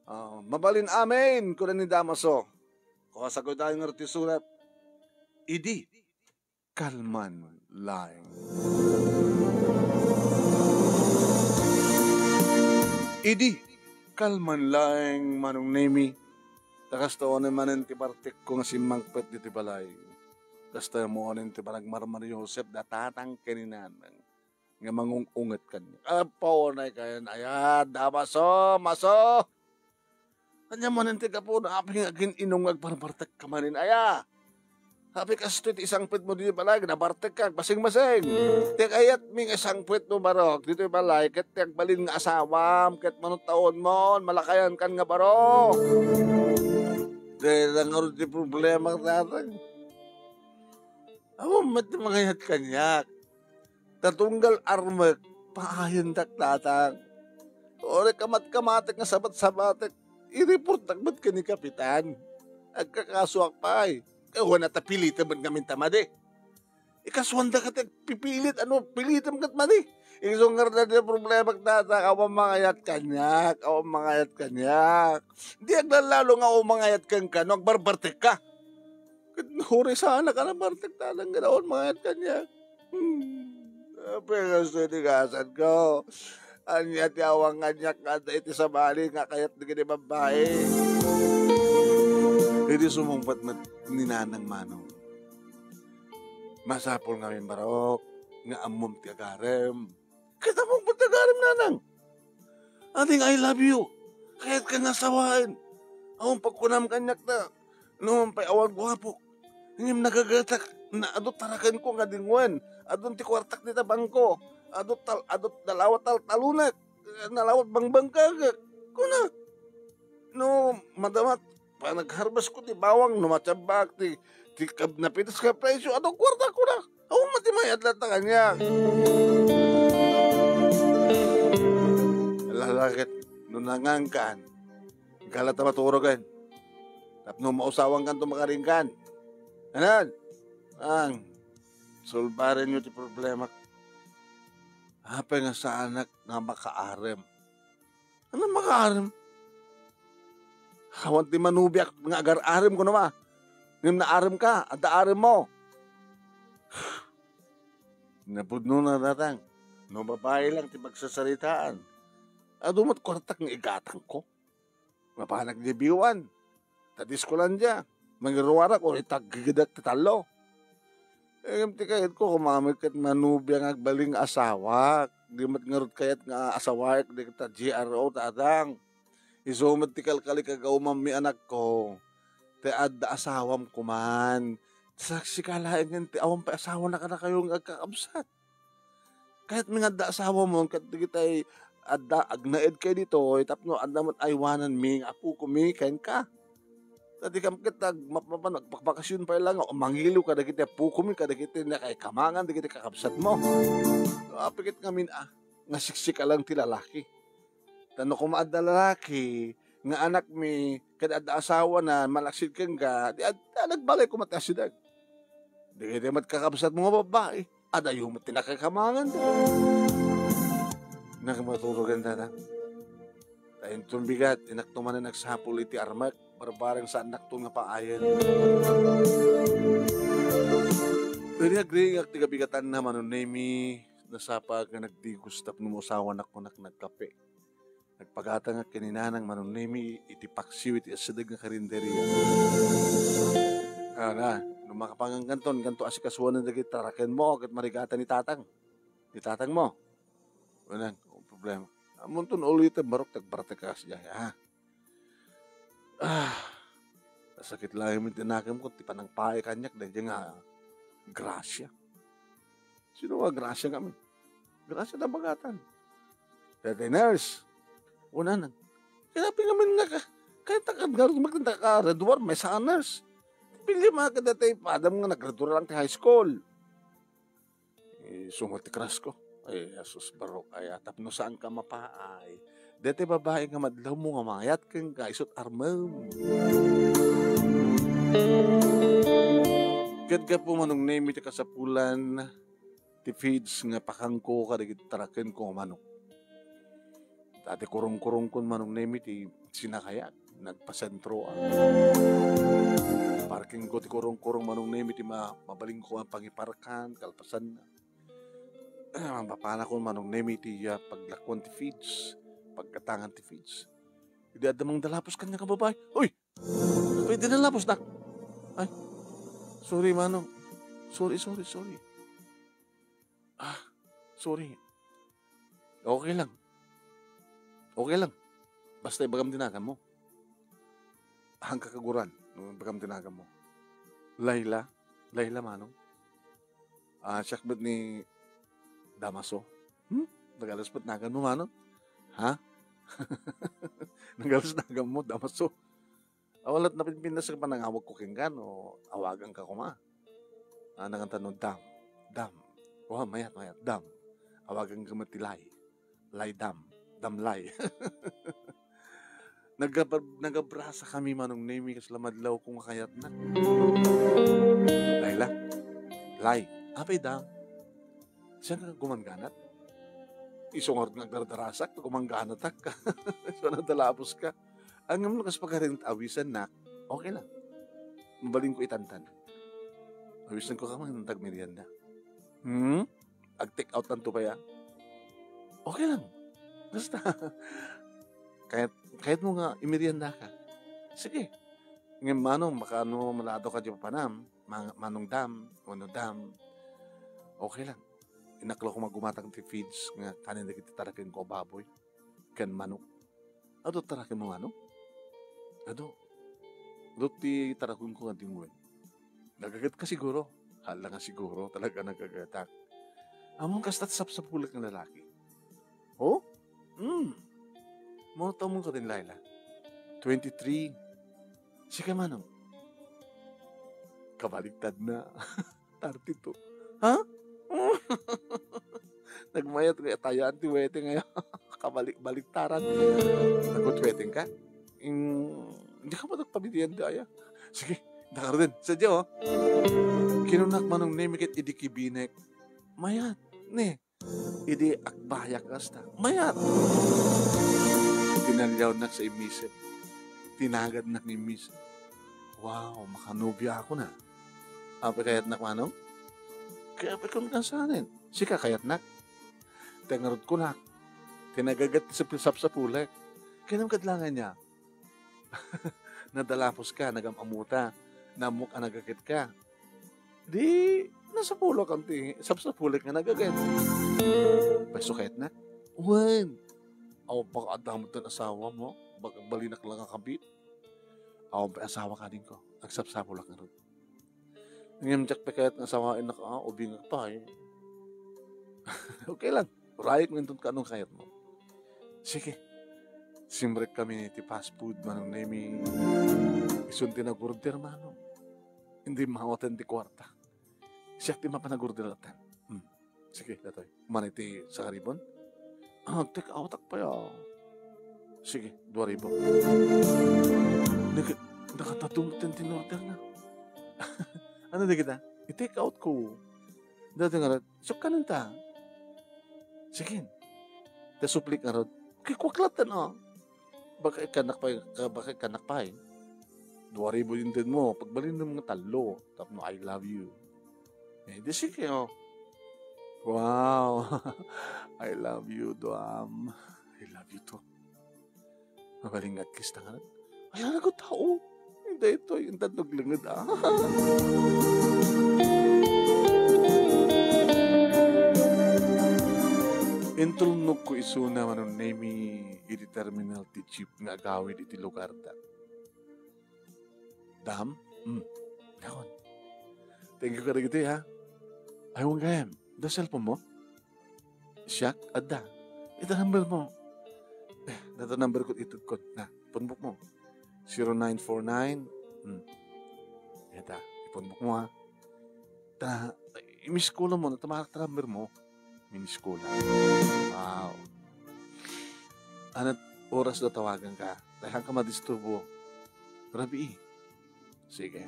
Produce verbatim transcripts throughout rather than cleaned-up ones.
Ah, mabalin amin, kuna ni Damaso. Kuasak dayta nga ti surat. Idi kalman laeng. Idi kalman laeng, Manong Nemi, ta kasta unay manen ti bartekko nga simmangpet ditoy balay. Kasta met unay ti panagmarmariusep da tatang ken ni nanang nga mangung-unget kaniak. Apo, unay kayan, aya, Damaso, Maso! Ania manen ti gapuna, apay nga agin-inum nga agbarbartekka manen, aya? Apay kastoy ti isangpetmo ditoy balay, nabartekka, basing-basing. Ti kayatmi nga isangpetmo, barok, ditoy balay, ket ti agbalin nga asawam, ket mano taonmon, malakayankan nga barok. Dayta ngarud ti problema, tatang. Awan met ti mangayat kaniak. Ta tunggal armek, paayendak, tatang. Uray kamat-kamatek nga sabat-sabatek, ireportak met ken ni Kapitan. Agkakasoak pay. Kayatna ta pilitem met ngamin ta madi. Ikasuanda ket pipilit, ano, pilitem ket madi. Isu ngarud ti problema, tatang, awan mangayat kaniak, awan mangayat kaniak. Di aglalalo nga awan mangayat kenka no agbarbartekka. Ket uray saanak a nabartek, tatang, ket awan mangayat kaniak. Hmm. Apay kastoy ti gasatko? Ania ti awan kaniak nga adda iti sabali nga kayat dagiti babbai? Idi sumungbat met ni Nanang Manong, masapul ngamin, barok, nga ammom ti agarem. Ket ammok met ti agarem, nanang. Ading I love you. Kayatka nga asawaen. Awan pagkunam kaniak ta, no, pay awan guapo. Ngem nagagatak, na adu tarakenko nga dingwen. Adun ti kuartak dita bangko. Adu tal-, adu nalawa taltalonek. Nalawa bangbangkagek. Kuna, no, madama, panag-harvest ko ti bawang, no, matiabak ti, ti kab-, napitas ka presyo, adu kuarta, kuna. Awan met ti mayat latta kaniak. Lalaket, no nangankan, gala ta maturogen. Tapno mausawankan to makaringkan. Anan? Ang, sulbarenyo ti problema. Apay nga saanak nga makaarem? Ano makaarem? Awan ti manubiak nga agar-arem, kuno ma. Ngem naarem ka, adda arem mo. Napudno na, tatang. No babai lang ti pagsasaritaan, adu met kuartak nga igatangko. Mapanak di biwan. Ta di eskuelandia. Mangiruarak o itaggigidak ti tallo. Ngem ti kayatko, kumamet ket manubia nga agbalin nga asawak. Di met ngarud kayat nga asawaek dagita G R O, tatang. Isu met ti kalkali kagawmanmi, anakko. Ti adda asawam kuman. Saksika laeng ti awan pay asawana kadakayo nga agkakabsat. Kayatmi nga adda asawamon, ket dagitay adda agnaed kay ditoy, tapno adda met aywananmi nga apokomi kenka. Ta dikam ket ag-, map-, mapan-, magbakbakasyon pay la nga, mangiliw kadagiti apokomi, kadagiti nakaikamangan, dagiti kakabsatmo. Apay ket ngamin, ah, nga siksika lang ti lalaki. Ta no koma adda lalaki nga anakmi, ket adda asawana, malaksid kenka, di ad-, nagbalay koma ti asideg. Dagiti met kakabsatmo nga babbai, adayo met ti nakaikamangan. Nagmaturogen, tatang. Ta inton bigat, inakto manen agsapul iti armek, barbareng saannakton nga paayen. Idi agriingak ti kabigatanna, Manong Nemi, nasapa nga nagdigos tapno mausawanak, kunak, nagkape. Nagpagatangak ken ni Nanang Manong Nemi iti paksiw iti asideg nga karinderia. Ana, no makapangankanton, inkanto asikasuanen dagiti tarakenmo ket marigatan ni tatang. Ni tatangmo. Unang, no problema. Ammonton ulitem, barok, ti agbartek a kasdiay, ha? Ah, nasakit laeng ti nakemko, ti panangpaay kaniak, daydiay nga grasia. Sino nga grasia ngamin? Grasia ta bagatan. Daydiay nurse. Una nang, kaya pingamin nga ka, kaya takad nga rumag na ka-graduar, may sa nurse. Pili mga kadati, padam nga nag-graduar lang ti high school. Isu met ti crush ko. Ay, Jesus, barok, ay, tapno saanka mapaay. Deti babai nga madlawmo nga mangayat kenka, isut armem. Ket gapu, Manong Nemi, ti kasapulan ti feeds nga pakangko kadagiti tarakenko nga manok. Dati kurong-kurongkon Manong Nemi ti sinakayat, nagpasentro a. Parkingko ti kurong-kurong Manong Nemi ti ma-, mabalinko a pangiparkan, kalpasanna. Mapapanakon Manong Nemi ti, ah, paglakuan ti feeds, paggatangan ti feeds. Idi adda mangdalapos kaniak a babai, "Uy! Pwede na lapos na?" "Ay, sorry, Manong. Sorry, sorry, sorry." "Ah, sorry. Okay lang. Okay lang. Basta ibagam ti naganmo." "Haan ka kaguran no ibagam ti naganmo?" "Laila? Laila, Manong?" "Ah, siak met ni Damaso." "Hmm? Nagalas met naganmo, Manong? Ha? Nagalas naganmo, Damaso?" "Awan la't napinpintas a panangawagko kenka no awaganka koma." Ah, nakantan no Dam. Dam. Oh, mayat, mayat. Dam. Awaganka met ti Lay. Lay Dam. Dam Lay. Nagab-, nagabrasa kami Manong Nemi kasla madlaw ko nga kayatna. "Laila. Lay. Apay Dam? Siak nga gumangganat?" "Isu ngarud nga agdardarasak, gumangganatak." "So, nadalapos ka?" "Ngem no kas pagaring awisennak, okay lang. Mabalinko itantan." Awisenko koma, intan tagmerienda. "Hmm? Ag-take out tanto pay, ah?" "Okay lang. Basta, kayat, kayatmo nga imeriendaka. Sige. Ngem Manong, baka no maladaw ka di papanam, Ma-, Manong Dam, Manong Dam. Okay lang. Inaklo ko magumatang ti feeds nga kanen dagiti tarakenko a baboy ken manok." "Adu tarakenmo, Manong?" "Adu. Adu ti tarakenko nga dingwen." "Nagagetka siguro?" "Hala nga siguro, talaga nagagetak." "Ammom kasta ti sapsapulek nga lalaki?" "Oh? Hmm. Mano taon mo kadin, Laila?" "Twenty-three. Sika, Manong?" Kabaligtad na. Thirty-two. Ha? Nagmayat nga atayaan ti wedding aya. Kabalik-baliktaran. Nagwed-wedding ka? Mm, di ka ba nagpamilian di aya? Sige, dakar din. Sadya, oh. Kinunak Manong Nemi ket idi kibinek. Mayat, ne. Idi agbayak kasta. Mayat. Tinaliawnak sa immisip. Tinagadnak ni immisip. Wow, makanobia ako na. Apay kayatnak, Manong? Kaya apay kun kasanen? Sika kayatnak? Ti ngarud kunak. Ti nagaget ti sapsapulek. Kayatnak kadlangan niya. Nadalapos ka, nagam-amuta. Nammok a nagaget ka. Di, nasapulok ti sapsapulek nga nagaget. Pwesto kayatnak? Wen. Aw, baka adda met ti asawa mo. Baka balinak lang a kabit. Awan pay asawa kadinko. Agsapsapulak ngarud. Ngem diak pay kayat nga asawaennak, ah, ubingak pay. Okay lang. Urayek mo inton kaano kayatmo. Sige. Simrek kami ti fast food, Manong Nemi. Isun ti nag-order, Manong. Hindi maawatan ti kuarta. Siak ti mapan nag-order latta. Hmm. Sige, datoy. Mani ti sakaribon? Ah, take out ak pay, ah. Sige, dua ribu. Nag-, nakatatum ten tin order na. Ano di kita? I-take out ko. Dati nga, sukkanan ta. Sige. Ta suplik nga rod. Kikuak latta, no? Baka ikanak pay, ka-, baka ikanak pay. Dua ribu intedmo, pagbalinmo nga tallo, tapno I love you. Eh, di sige, oh. Wow. I love you, Duam. I love you too. Mabalin nga at least nga, ala na ko tao. Daytoy, intan naglenged, ah. Intulnog ko isuna, Manong Nemi, iti terminal ti jeep nga agawid iti lugarda. Dam? Hmm. Yakon. Thank you kadagitoy, ha? Ay, wen gayam. Da cellphone mo? Siak? Adda. Ita number mo. Eh, data number ko, itudkon. Na, phone book mo. Zero nine four nine. Hmm. Ita, phone book mo, ha? Ta, i-miss call mo, na tumarak ta number mo. Miss call. Wow. Anat oras da tawagan ka? Dayhan ka madisturbo. Rabii. Sige.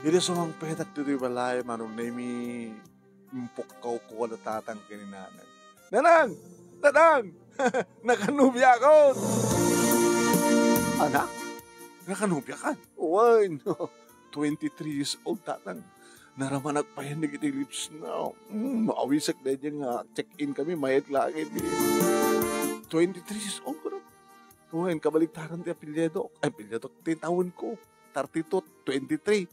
Idi sumangpetak ditoy balay, Manong Nemi, impukkaw ko kada tatang ken ni nanang. Nanang! Nanang! Nakanubiakon! Anak? Nakanubiakan? Wen, twenty-three years old, tatang. Naramanak payen dagiti lips na. Mm, maawisek daydiay nga check-in kami, mayat laeng iti twenty-three years old ko na. Wen, kabaliktaran ti apelyido. Ay, apelyido, ti tawen ko. Thirty-two, twenty-three.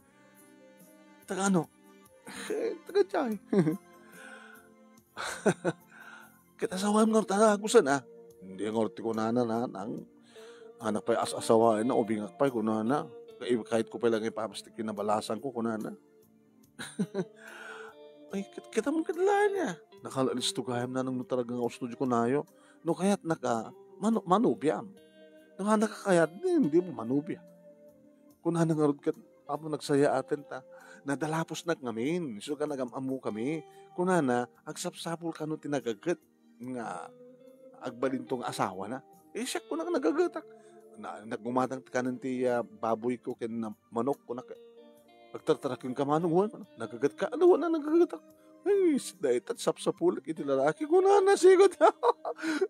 Taga ano? Eh, taga diay. Ket asawam ngarud, tara, kusan, ah. Hindi ngarud ti kunana, na, nang anak pay as-, asawaen na, ubingak pay, kunana. Kay, kahit ko pay lang ipabas ti kinabalasan ko, kunana. Ay, ket-, kita mo ket laeng, ah. Nakalalis to gayam, nanang, no talaga nga usto di kunayo. No kayat naka, manu-, manubiam. No nga nakakayat, di, hindi mo manubia. Kunana ngarud ket, Apo, nagsayaaten ta. Nadalapusnak ngamin, isu ka nagam-ammo kami. Kunana, agsapsapul kano ti nagaget nga agbalinto nga asawana. Eh, siak, kunak, nagagetak. Na, naggumatang ti kanen ti, ah, baboy ko ken na-, manok, kunak, agtartaraken ka manong, wen, kunak, nagaget ka? Adu, wen a nagagetak. Ay, dayta sapsapulek iti lalaki. Kunana sigud.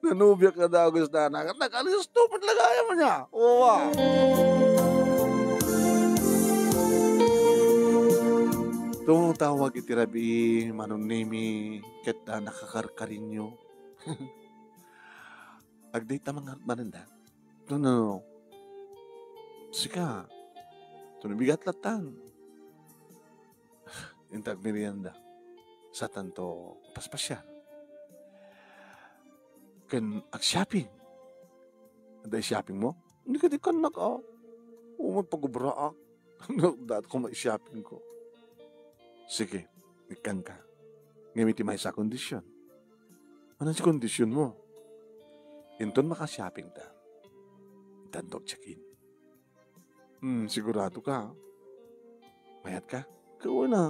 Nanubiak nga dagus na anak. Nagalisto met la gayam ania. Wa. Tumawag iti rabii, Manong Nemi, ket, ah, nakakarkarinyo. Agdayta mangarud manen da. No, no, no. Sika, tunubigat latan. Inta agmerienda. Satanto paspasiar. Ken agshopping. Adda shopping mo? Hindi ka di kannak, ah. Umay pagubraak. Dayta ko mai-shopping ko. Sige, ikkanka. Ngem iti maysa a kondisyon. Ano ti kondisyon mo? Inton maka-shopping ta, intanto check-in. Hmm, sigurado ka? Mayat ka? Kawa na.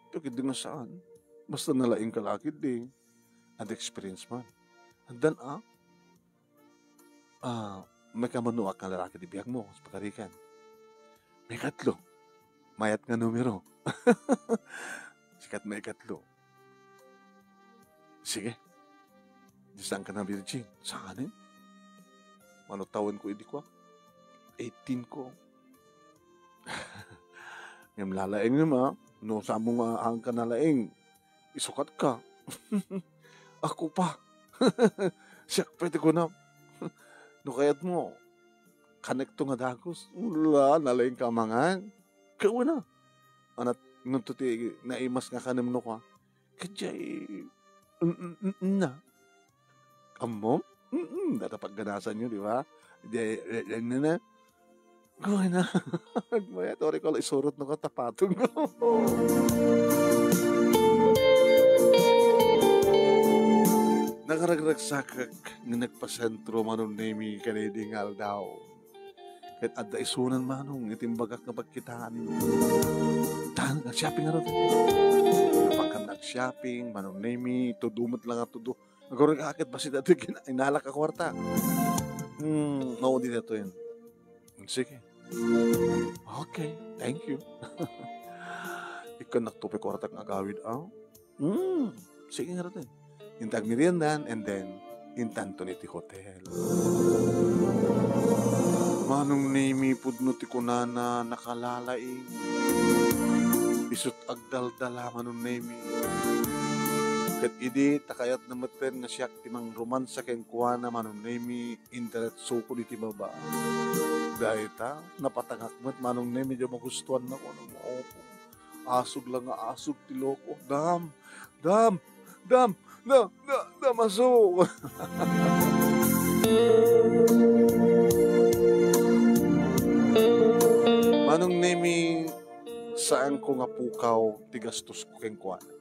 Ito, kidi nga saan. Basta nalaing ka lakid, di. At experience man. And then, ah, ah, may kamanuak nga lalaki di biag mo, sa pagarikan. May katlo. Mayat nga numero. Sikat may katlo. Sige. Di saan ka na virgin? Saan eh? Mano tawen ko idi ko, ah? Eighteen ko. Ngem lalaing naman, ah. No, samo nga ang ka nalaing. Isukat ka. Ako pa. Siak pwede ko na. No kayat mo, kanek to nga dagus. Wala, nalaing ka mangan. Kawa na. Anat, nunto ti naimas nga kanem no ka. Kadiay, mm, mm, mm, mm, na. Ammom? Mm, data pagganasan nyo, di ba? Di, di, di, na, na. Gawin na. Maya, tori ko lang isurot no katapatong. Nakaragragsakak nga nagpasentro, Manong Nemi, kanidi nga aldaw. Ket adda isunan, Manong, iti imbagak nga pagkitaan. Tan, nag-shopping ngarud. Napangkan nag-shopping, Manong Nemi, tudo met la nga tudo. Aguray ka ket bassit datoy kin-, inalak a kuarta. Hmm, maudi datoy. Sige. Okay, thank you. Ikkan naktupi kuartak nga agawid, ah. Hmm, sige ngarud. Inta agmeriendan, and then, intanton iti hotel. Manong Nemi, pudno ti kunana, nakalalaing. Isut' agdaldala, Manong Nemi. Ket idi, ta kayatna metten nga siak ti mangromansa kenkuana, Manong Nemi, indiretsokon iti baba. Dayta, napatangak met, Manong Nemi, diay magustuanna, kunana, opo. Asug la nga asug ti loko. Dam, dam, dam, da, da, damaso. Manong Nemi, saanko nga pukaw ti gastosko kenkuana.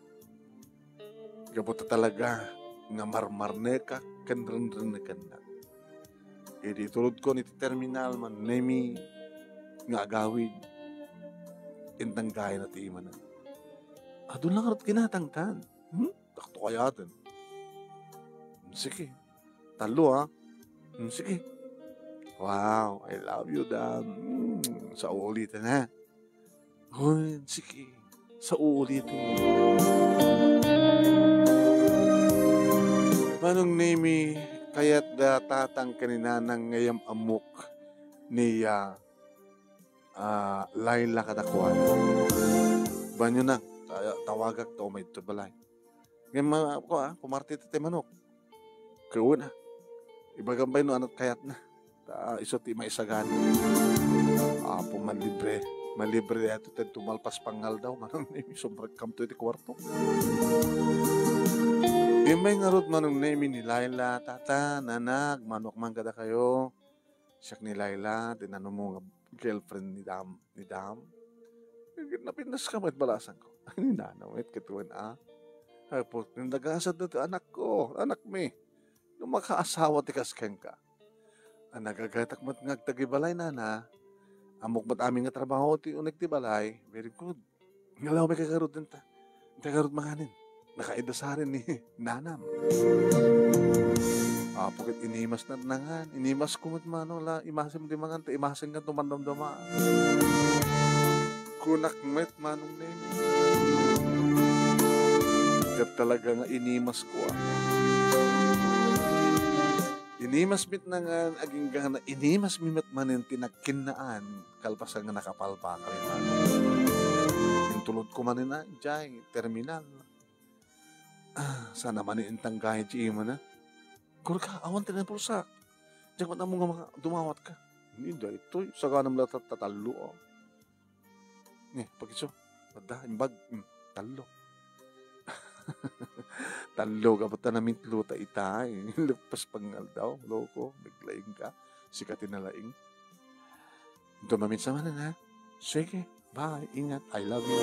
Gapu ta talaga nga marmarnekak ken renrennekennak. Idi itulodkon iti terminal, Manong Nemi, nga agawid, intanggayan ti imana. Adu la ngarud kinatangtan. Hmm? Dakto kayaten. Sige. Tallo, ah. Hmm, sige. Wow, I love you, Dan. Hmm, sa ulitin, ha? Hoy, sige. Sa ulitin. Manong Nemi, kayat da tatang ken ni nanang nga yam-ammok ni, ah, ah, Laila kadakuada. Banyo na, ta-, tawagak ta umay iti balay. Ngem, ah, kua, pumarti ti manok. Kauna, ibagam pay no anat kayatna. Ta isu ti maisagana. Apo, malibre. Malibre daytoy, ta tumalpas pangaldaw, Manong Nemi, sumrekkamto iti kuarto. Immay ngarud, Manong Nemi, ni Laila, "Tata, nana, agmanuak man kadakayo. Siak ni Laila, ti nanumo nga girlfriend ni Dam, ni Dam." Napintas ka met, balasangko. Ay, ni nana met, ket wen, a. Ay, po, nagasat daytoy anakko, anakmi. No makaasawa ti kas kenka. A, nagagatak met nga agtagibalay, nana. Ammok met amin nga trabaho ti uneg ti balay. Very good. Ngalaw may kagarud denta. Ita garud manganin. Nakaidasaren ni nanam. Apo ket inimas na nangan. Inimas ko met, Manong, la, imasem di mangan, ta imasem nga tumandamdama. Kunak met, Manong Nemi. Ket talaga nga inimas ko, a. Inimas met nangan, agingga na inimas mi met manen ti nagkinnaan, kalpasan nga nakapalpa kami man. Intulod ko manen, a, idiay terminal. A, sana manen intang gayam ti imana. Kurka, awan ti napulsak. Diak met ammo nga maka-, dumawat ka. Ni daytoy, saganam la tat-, tatallo, a. Ni, pakiso. Adda, imbag. Hmm, tallo. Tallo ka ba't namitlo ta itay? Lepas pangaldaw, loko, naglaing ka. Sika ti nalaing. Ito maminsan man, ha? Sige, bye, ingat, I love you.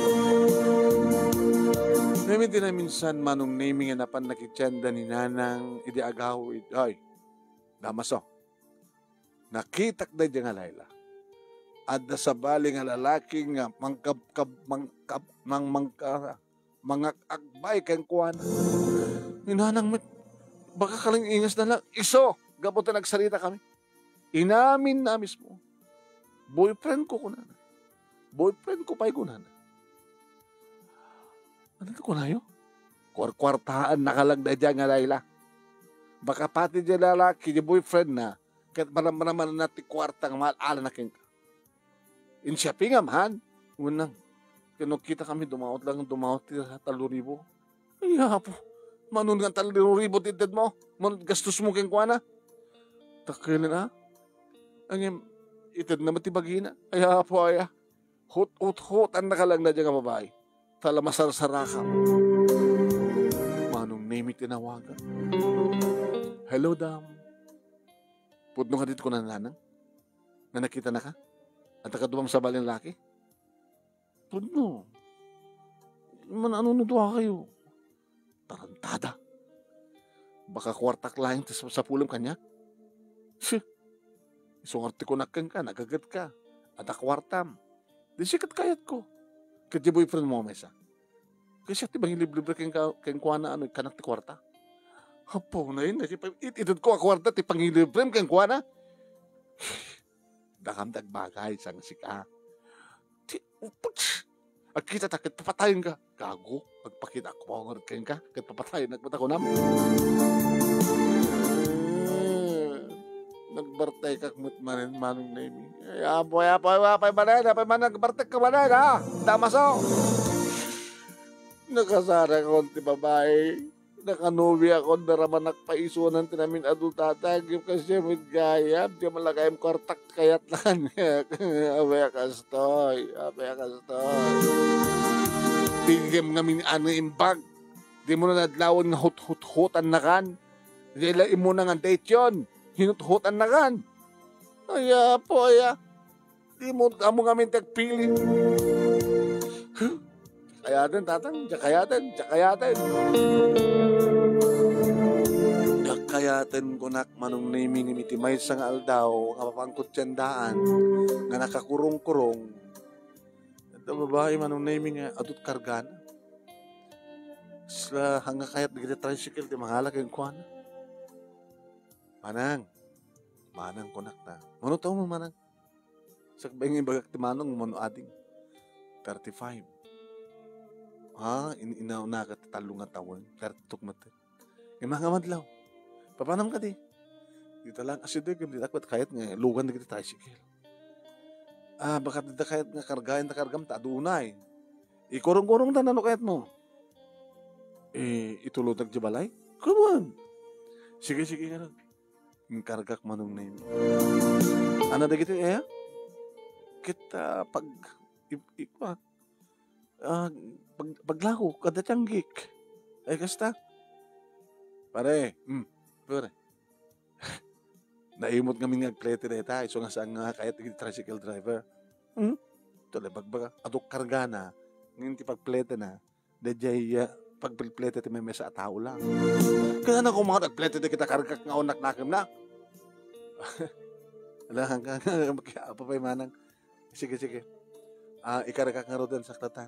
Nemi ti naminsan, Manong Nemi, nga napan nakitianda ni Nanang, idi agawid. Ay, damaso. Nakitak daydiay nga Laila. Adda sabali nga lalaki nga mangkabkab-, mangkab-, nang mangka-, mangak-akbay kenkuana. Ni Nanang met, baka kalingingasna la. Isu, gapu ta nagsarita kami. Inaminna mismo. Boyfriend ko, kunana. Boyfriend ko pay, kunana. Ania ti kunayo? Kuarkuartaannaka lang daydiay nga Laila. Baka pati diay lalaki, diay boyfriendna, ket maramramanna ti kuarta nga maal-alana kenka. Insiapingam, han? Unang, ket no kitakami, dumawat lang, dumawat ti tallo ribu. Ay, Apo, mano nga tallo ribu ti itedmo? Mano ti gastosmo kenkuana? Dakkel, a? Ngem, itedna met ti bagina. Ay, Apo, aya. Hut-, hut-, hutannaka lang daydiay nga babai. Ta la masarsarakam. Manong Nemi ti nawagan. Hello, Dam. Pudno kadi ti kunana ni Nanang? Nga nakitanaka? Adda kaduam sabali nga lalaki? Pudno. Mano no dua kayo? Tarantada. Baka kuartak laeng ti sapsapulem kaniak? Shit. Isu ngarud ti kunak kenka, nagaget ka. Adda kuartam. Di siak ket kayatko. Ket diay boyfriendmo a maysa. Ket siak ti mangilibre kenka, kenkuana, a no ikkanak ti kuarta. Apo, nay, nay, it-, itedko a kuarta ti pangilibrem kenkuana. Dakam ti agbagay, saan nga sika. Ti, uputs! Agkitata ket papatayenka. Gago, agpakitaak ngarud kenka, ket papatayenak met a kunam. Nagbartekak met manen, Manong Nemi. Ay, Apo, ay, Apo, ay, Apo, ay, manen, Apo, ay, manen, nagbartek ka manen, ha? Damaso! Nakasarakon ti babai. Nakanubiakon, naramanak pay isunan ti namin-adutata, agim kasiam met gayam, ti malagayam kuartak kayat na kaniak. Apay a kastoy, apay a kastoy. Tingem ngamin ania imbag. Dimo na nadlawan nga hut-hut-hutannakan. Di la immuna nga date yon. Hinut-hutannakan. Ay, Apo, aya. Dimo ammo ngamin ti agpili. Kayaten, tatang, diak kayaten, diak kayaten. Diak kayaten, kunak, Manong Nemi, ngem iti maysa nga aldaw, nga papanko ti andaan, nga nakakurong-kurong. Adda babai, Manong Nemi, nga adu ti kargana. Sla, haan nga kayat dagiti tricycle ti mangala kenkuana. Manang, Manang, kunak na. Mano taon mo, Manang? Sakbay nga ibagak ti manong, mano ading? Thirty-five. Ha? In-, inaunaka ti tallo nga tawen? Thirty-two met. Ngem nga madlaw, Papanam kadi? Dita lang asideg, ditak met kayat nga lugan dagiti tricycle. Ah, baket dita kayat nga kargaen ta kargam ta adunay. Ikurong-kurong ta nano kayatmo. Eh, itulodnak di balay? Come on. Sige, sige, ngarud. Inkargak Manong Nemi. Ano dagiti, eh? Ket, ah, pag, i-, i-, ah, ah, pag-, paglako, kada tianggik. Ay, kasta. Pare, hmm, pare. Naimot ngamin nga agplete dayta, isu nga saan nga kayat dagiti tricycle driver. Hmm? Ito, bagbaga, aduk kargana, ngem ti pagpletena, daydiay, ah, pagpilplete ti maymaysa a tao lang. Kaya na kung mga nagplete dagiti kargak nga unnak nakemna. Alangan ka, apa pay manang. Sige, sige. Ah, ikargak ngaruden saklatan.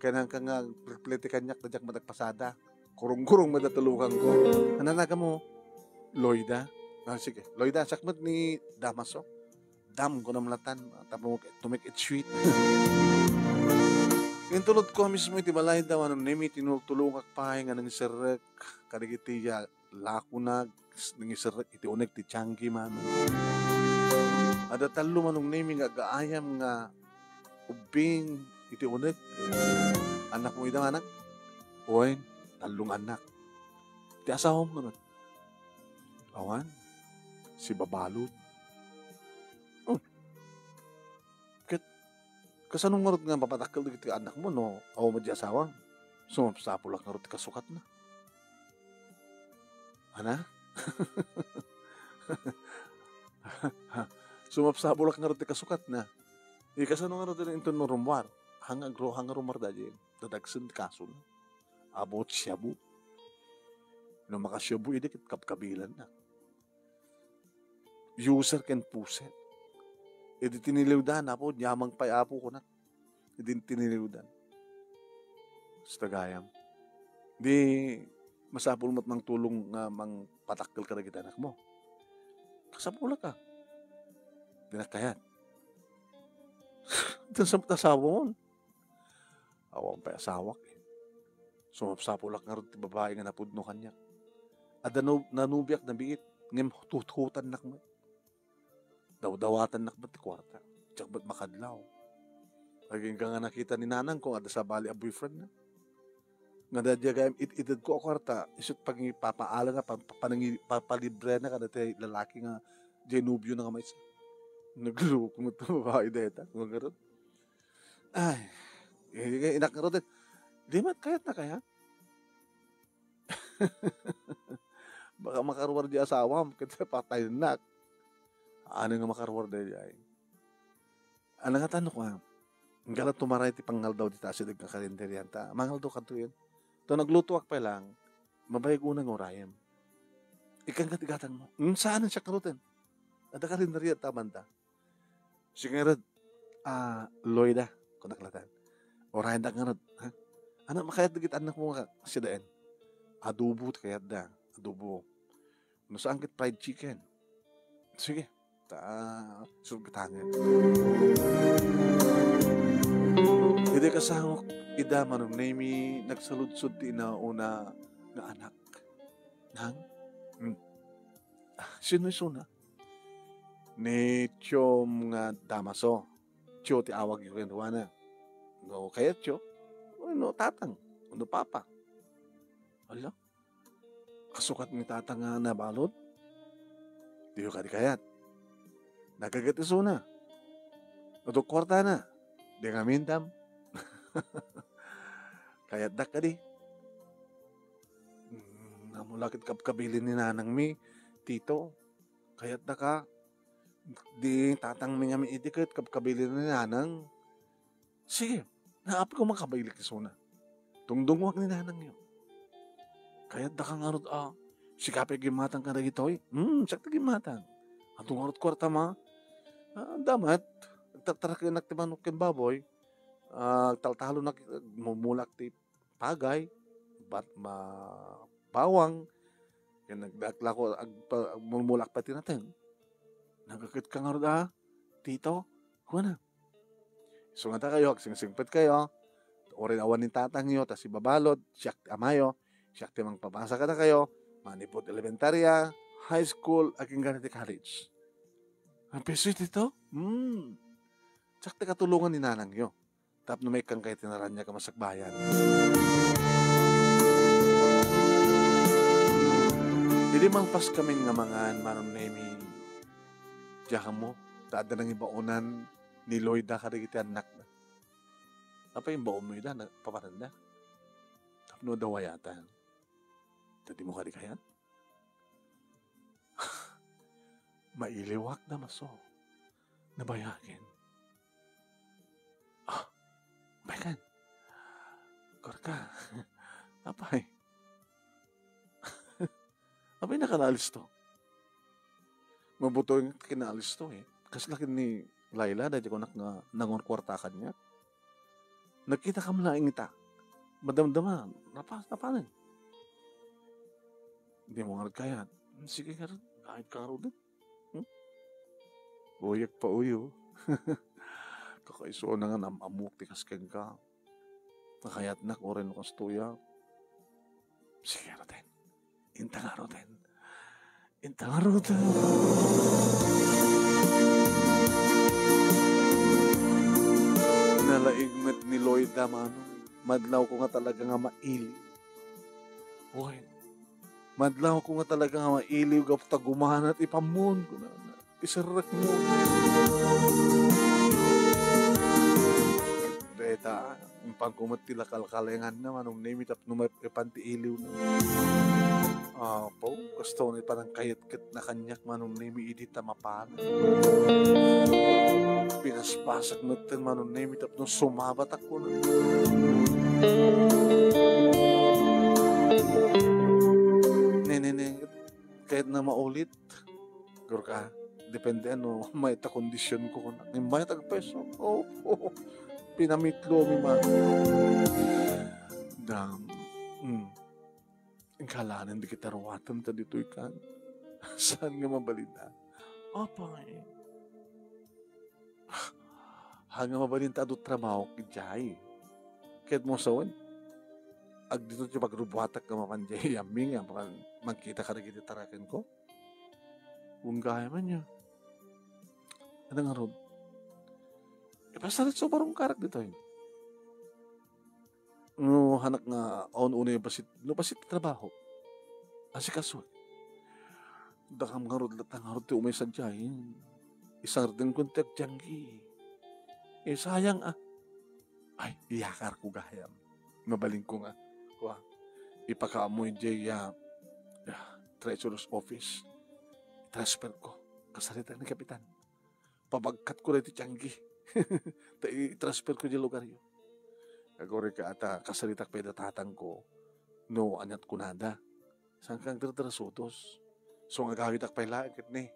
Kailangan ka nga plete kaniak, ta diak met agpasada. Kurong-kurong met a tulongko. Ano nagamo? Loida? Ah, sige. Loida, siak met ni Damaso. Dam, kunam latan. Tapos to make it sweet. Intulodko mismo iti balayda, Manong Nemi, tinultulongak pay nga nangiserrek kadagiti ya-, lakona, nangiserrek iti uneg ti tianggi, Manong. Adda tallo, Manong Nemi, nga agaayam nga ubbing iti uneg. Annakmo ida, manang? Wen, tallo nga annak. Ti asawam ngarud? Awan. Sibabalud. Oh. Ket, kasano ngarud nga mapatakkel dagiti annakmo no awan met diay asawam? Sumapsapulak ngarud ti kasukatna. Ana? Sumapsapulak ngarud ti kasukatna. Di kasano ngarud ti inton no rummuar? Hanga agro-, hanga rummuar daydiay. Dadagsen ti kasona. Apo ti shabu. No makashabu idi ket kabkabilanna. User ken puset. Idi tiniliwdan, Apo, nyamang pay, Apo, kunak. Idi tiniliwdan. Sa tagayam. Di masapul met mangtulong nga mangpatakkel kadagiti anakmo. Kasapulak a. Dinak kayat. Ita sa asawam. Awan pay asawak, eh. Sumapsapulak ngarud ti babai nga napudno kaniak. Adda no-, nanubiak na biit, ngem huthutannak met. Dawdawatannak met ti kuarta. Diak met makadlaw. Agingga nga nakita ni nanangko nga adda sabali a boyfriend na. Nga adda diay gayam it-, itedko a kuarta, isu't pagipapaalana, pa-, pa-, panangi-, papalibrena kadagiti lalaki nga diay nobiona nga maysa. Nagloko met ti babai dayta, nga ngarud. Ay, eh, inak ngarud, eh. Di met kayat na kaya? Baka makaruar di asawam, ket patayennak. Ano nga makaruar daydiay? Ano nga tanok, ah? Ingala tumaray ti pangaldaw dita asideg nga karinderya ta. Mangaldaw kadto yen. To naglutoak pay lang, mabayag unay nga urayem. Ikkan ka ti gatangmo. Hmm, saan siak ngaruden? Adda karinderya ta banda. Sige ngarud, ah, Loida, kunak latan. Urayendak ngarud, ha? Ano makayat dagiti annakmo nga sidaen? Adobo ti kayatda, adobo. No saan ket fried chicken. Sige, ta, surgatangen. Idi kasangok, ida Manong Nemi, nagsaludsod ti inauna nga anak. Nang? Hmm. Ah, sino isuna? Ni Tio nga Damaso. Tio ti awagyo kenkuana. No kayat Tio, wenno tatang, wenno papa. Ala, kasukat ni tatang nga nabalud? Diyo kadi kayat. Nagaget isuna. Adda kuartana. Di nga mindam. Kayatdak kadi. Mm, amo la ket kabkabilin ni nanangmi, Tito. Kayatdaka. Di tatangmi ngamin idi ket kabkabilin ni nanang. Sige, naapko makabailik isuna. Tungdunguak ni nanangyo. Kayatdaka ngarud a, sika pay gimmatang kadagitoy? Hmm, siak ti gimmatang. Adu ngarud kuartam a? Ah, damat. Agtartarakenak ti manok ken baboy. Ah, agtaltalonak, mumulak ti pagay, bat-, ma-, bawang, ken nag-, aglako, agpa-, mumulak pay ti nateng. Nagagetka ngarud a, Tito? Kuana. Isu nga dakayo, agsingsingpetkayo. Uray awan ni tatangyo, ta sibabalud, siak ti amayo, siak ti mangpabasa kadakayo, Manipud elementarya, high school, agingga ti college. Ang piso ito? Hmm. Diak ti katulongan ni nanangyo. Tapno maikkan kayo ti naraniag a masakbayan. Idi malpas kami nga mangan, Manong Nemi, diak ammo, ta adda nangibaonan ni Loida kadagiti annakna. Apay imbaonmo ida, na-, papananda? Tapno adda wayatan. Ta dimo kadi kayat? Mailiwak, Damaso. Nabayagen. Ah, Megan. Korka. Apay. Apay, nakanaalisto. Mabuto nga kinaalis to eh. Kasla ken ni Laila, daydi kunak nga nangurkuarta kaniak. Nagkita kam laeng ita. Madamdama, napa-, napanen. Dimo nga nagkayat. Sige, ngarud. Kahit ka ngarud, eh. Hmm? Uyak pa uyo. Kakaisuna nga nam-, ammok ti kas kenka. Nakayatnak, uray no kastoya. Sige, ngaruden. Inta ngaruden. Inta ngaruden. Nalaing met ni Loida, Manong. Madlaw ko nga talaga nga mailiw. Wen, madlaw ko nga talaga nga mailiw gapu ta gumanat ipammon ko na. Iserrek mo. Deta, impan ko met ti lakalkalenganna, Manong Nemi, tapno maipan ti iliwna. Apo, kastoy ni panangkayatna kaniak, Manong Nemi, idi ta mapan. Pinaspasak metten, Manong Nemi, tapno sumabatak ko na. Ne, ne, ne, kayatna maulit. Gurka, depende no mayat a kondisyon ko. Mayat a peso. Oh, oh. Pinamitlo mi man. Dam. Mm. Ingkalanen di kita ruwatem ta ditoy kan. Saan nga mabalin a? Apay. Ha nga mabalin ta adu trabaho idiay. Ket mo sawen, agdito ti pagrubuatak nga mapan diay yammi nga mapan-, magkita kadagiti tarakenko. Wen gayam ania. Ano ngarud? Ipasalit so barong karak ditoy. No, hanak nga awn unay bassit, no bassit ti trabaho. Asikaso. Dakam ngarud latta ngarud ti umay sadiay. Isardengkon ti agtianggi. Eh, sayang, ah. Ay, iyakarko gayam. Mabalinko nga. Kua, ipakaammo idiay, ah, ah, treasurer's office. Transfer ko. Kasaritak ni Kapitan. Pabagkatko daytoy tianggi. Ta i-transfer ko diay lugaryo. Agurayka a ta kasaritak pay da tatangko no aniat kunada. Saan ka agdardarasudos? So nga agawidak pay laeng ket ni.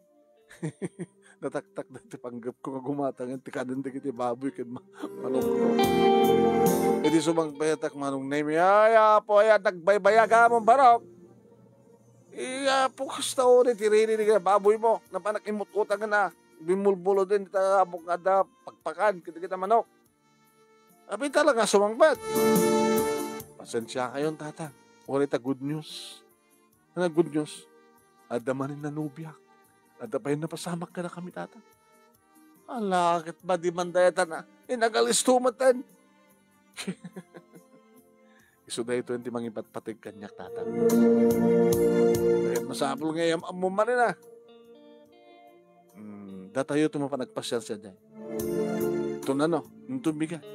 Nataktak daytoy panggepko nga gumatang ti kanen dagiti baboy ken ma-, manokko. Idi sumangpetak, Manong Nemi, "Ay, apo, ay, nagbaybayag a mo barok." Iya, pukas ta uri ti riri ni baboy mo. Napanak imut-utang na. Bimulbulo din ta abok nga da pagpakan. Kita, kita manok. Abi talaga sumangpet. Pasensya kayon, tata. Uri ta good news. Ano good news? Adda manen nanubia. Adda pay napasamak kada kami, tata. Ala, ket madi man dayta na. Inagalisto meten. Isu daytoy ti mangipatpateg kaniak, Tatang. Ket masapul nga iyam-ammo manen a. Hmm, datayo ti mapan agpasiansia diay. Tunano, inton bigat.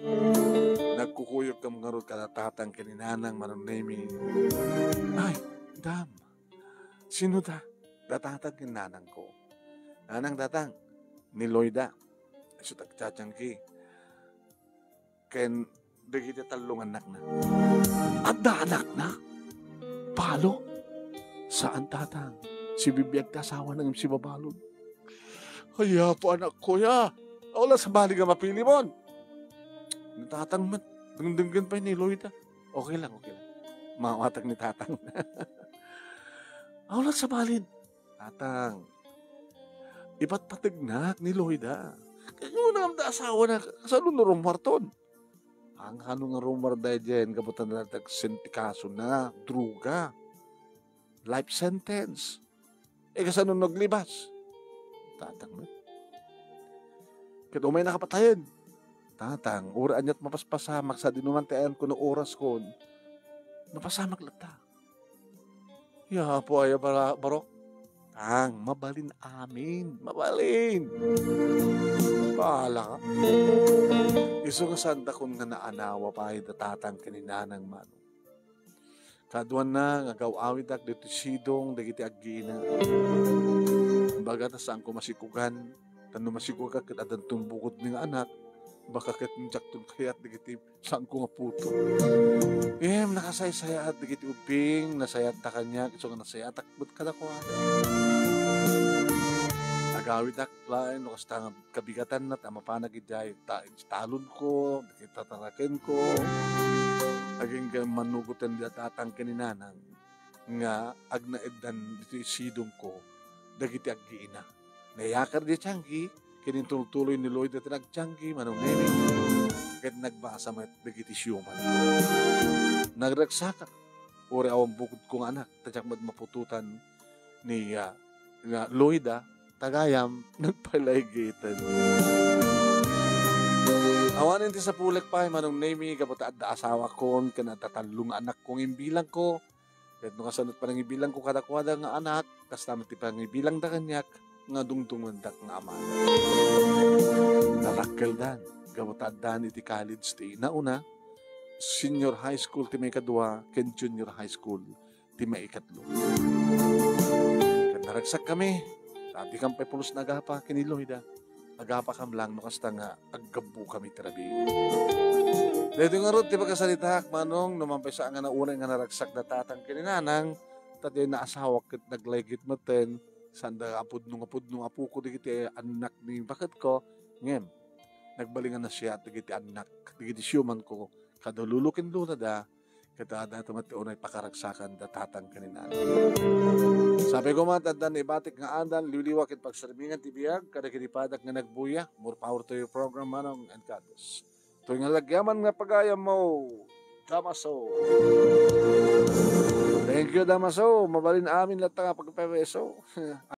Nagkukuyog kam ngarud kada tatang ken ni nanang Manong Nemi. Ay, dam. Sino da? Da tatang ken nanangko. Nanang, tatang, ni Loida. Isu ti agtiatiangki. Ken dagiti tallo nga annakna. Adda anakna? Balo? Saan, tatang. Sibibiag ti asawana ngem sibabalon. Ay, apo, anakko, ya. Aw la sabali nga mapilimon. Ni tatang met, dengdenggen pay ni Loida. Okay lang, okay lang. Maawatan ni tatang. Aw la sabalin. Tatang, ipatpategnak ni Loida. Kayat mo na nga asawa na, kasano no rummuarton? Ang ano nga rummuar daydiay, gapu ta natagsentikaso na, droga. Life sentence. E, kasano no aglibas? Tatang met. Ket umay nakapatayen. Tatang, uray ania't mapaspasamak sadino man ti ayanko no oraskon. Mapasamak latta. Ya, Apo, aya bara-, barok? Tang, mabalin amin. Mabalin. Bahala ka. Isu nga saandakon nga naanawa pay da tatang ken ni nanang, Manong. Kaduanna nga agaw-awidak ditoy sidong dagiti aggiina. Kumbaga, ta saanko masikugan. Ta no masikugak ket addanton bukodmi nga anak, baka ket diakton kayat dagiti saanko nga puto. Ngem nakasaysayaat dagiti ubbing, nasayaat ta kaniak, isu nga nasayaat met kadakuada. Agawidak laeng no kasta nga kabigatanna ta mapanak idiay ta-, talonko, dagiti tatarakenko. Agingga manugoten da tatang ken ni nanang nga agnaeddan ditoy sidongko dagiti aggiina. Nayakar di tianggi, ket intultuloy ni Loida ti nagtianggi, Manong Nemi, ket nagbasa met dagiti siuman. Nagreksakak, uray awan bukodko nga anak, ta diak met maputotan ni, ah, nga Loida, ta gayam, nagpalaygiten. Awanen ti sapulek pay, Manong Nemi, gapu ta adda asawakon, ken adda tallo nga anakko nga imbilangko, ket no kasano panangibilangko kadakuada nga anak, kasta met ti panangibilangda kaniak nga dungdungendak nga amada. Nadakkeldan, gapu ta addan iti college ti nauna, senior high school ti maikadua, ken junior high school ti maikatlo. Ket naragsakkami, ta dikam pay pulos nagapa ken ni Loida. Agapakam lang no kasta nga aggabbukami iti rabii. Daytoy ngarud ti pakasaritaak, Manong, no mampay saan nga naunay nga naragsak da tatang ken ni nanang, ta diay naasawak ket naglaygit metten, saan da nga pudno nga pudno nga apoko dagiti annak ni baketko, ngem nagbalin nga nasayaat dagiti annak, dagiti siumanko, kada lolo ken lola da, ket adda met ti unay pakaragsakan da tatang ken ni nanang. Sapay koma ta adda naibatik nga adal, liwliwa ket pagserbiengan ti biag kadagiti padak nga nagbuya. More power to your program, Manong, and God bless. Toy nga nagyaman nga pagayammo, Damaso. Thank you, Damaso. Mabalin amin latta nga pagpaweso.